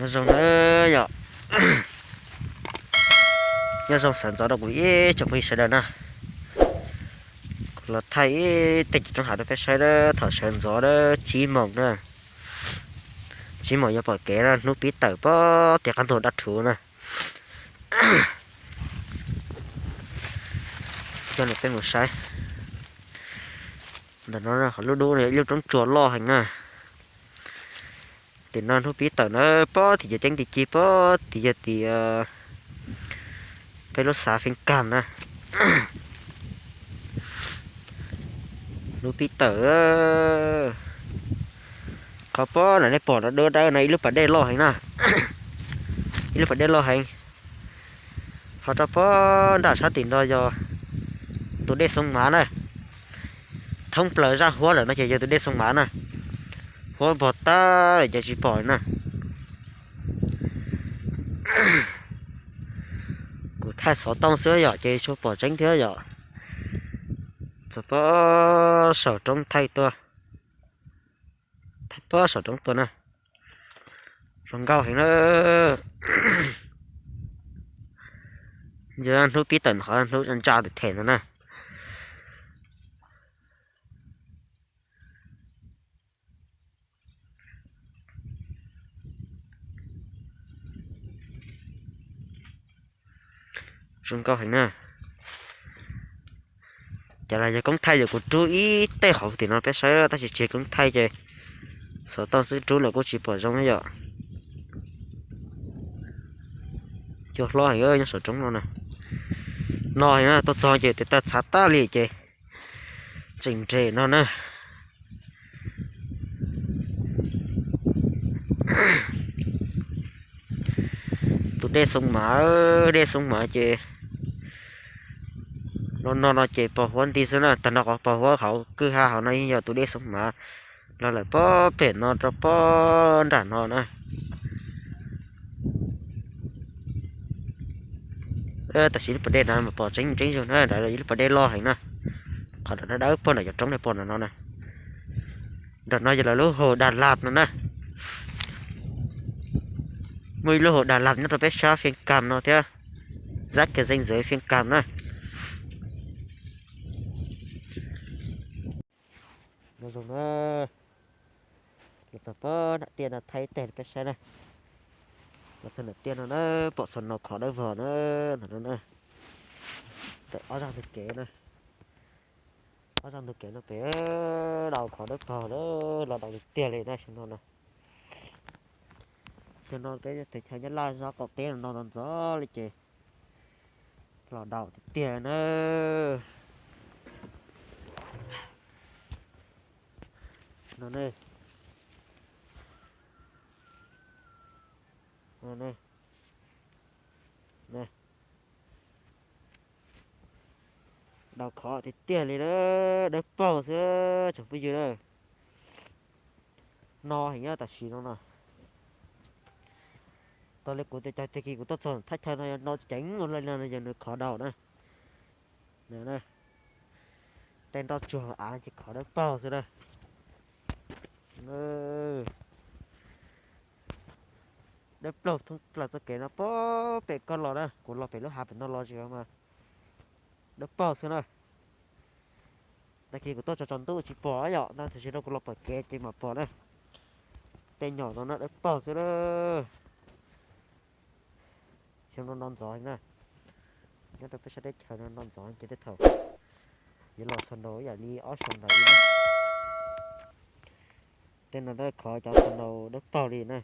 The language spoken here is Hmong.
Nyob zoo na yom, nyob zoo sawv ntxov rau kuv ib tsoom phooj ywg sawv daws na. Kuv los thaij ib teg cov roob hav rau peb saib na, thaum sawv ntxov na, tsib moos na, tsib moos yuav pom kev na, hnub pib tawm pob tias qab ntug dab rhuv na. Coj peb mus saib ntawm no, qhov lub dub no yog ib lub roob tsuas loj heev na. Tim no hnub pib tawm na, pob tim cov ceeb tim ci, pob tim yog tim peb lub xav Feej Kam na. Hnub pib tawm, qhov pob ntawm nej pom no dub dawb no ib lub pas dej loj heev na, ib lub pas dej loj heev. Ho rau pob nram sab tim no yog tus dej Xoo Mav na. Thoob plaws zaj huab lawm no ces yog tus dej Xoo Mav na. Huab npog tag lawm ces tsis pom na. Kuv thaij xov tooj xwb yom, ces tsis pom tseeb thiab yom. Txog pob saum roob thaij tuaj, thaij pob saum roob tuaj na. Zoo nkauj heev na. Yog hnub pib tawm no, hnub ntsa them them no na. Zoo nkauj heev na. Cas los yog koob thaij yog kuv rub ib teg qhov tim no peb saib, tab sis tsis yog koob thaij ces xov tooj xwb rub los kuj tsis pom zoo yom. Cua hlob heev nyob saum roob no na. No heev na, tuaj txog ces tes taw txhav tag li ces tseem nres no na. Tus dej Xoo Mav, dej Xoo Mav ces no no no ces pos huab nti xwb na, tag nrho qhov pos huab hauv kwj ha hauv no yeej yog tus dej Xoo Mav los lawm pob pem no rau pob nram no na. Tam sim lub pas dej no mas pom tseeb tseeb zog na, nrad yog ib lub pas dej loj heev na. Qhov nram dawb dawb puag nram cov roob nej pom nram no na. Nram no yog lawv lub hav Đà Lạt no na. Muaj ib lub hav Đà Lạt nyob rau peb sab Phiêng Cam no thiab, giáp kênh ranh giới Phiêng Cam na. Los txog pob nram tiaj no thaij teg peb saib na. Los txog nram tiaj no na, pom snow khov dawb vog na, ntawm no na. Ntawm ob zaj ntug kev na, ob zaj ntug kev no pem, daus khov dawb paug na, los daus tiag tiag li na xyoo no na. Xyoo no peb teb chaws Nyab Laj zov qaum teb no no ntxov li ces los daus tiag tiag na. No ne, no ne, daus khov tiag tiag li na, dawb paug xwb tsoom phooj ywg na. No heev nyob tam sim no no. Tau li kuv tias cov tag kis kuv tuaj txog thaj chaw no no ceev ua luaj li no yog nws khov daus na. Tej nroj tsuag av ces khov dawb paug xwb na. Dawb plaug thoob plaws txoj kev no pob pem koj los na, kuv los pem lub hav pem no los tsis mas dawb paug xwb na. Tag kis kuv tuaj tsaus tsaus ntuj tsis pom yom, tab sis no kuv los pom kev ces mam pom na. Tej nyom no na dawb paug xwb na. Xyoo no no ntxov na, nyob rau peb sab teb chaws no no ntxov ces tej thaum yuav los snow ib yam li ob xyoo ntawd li na. Tej no khov cov snow dawb paug li na.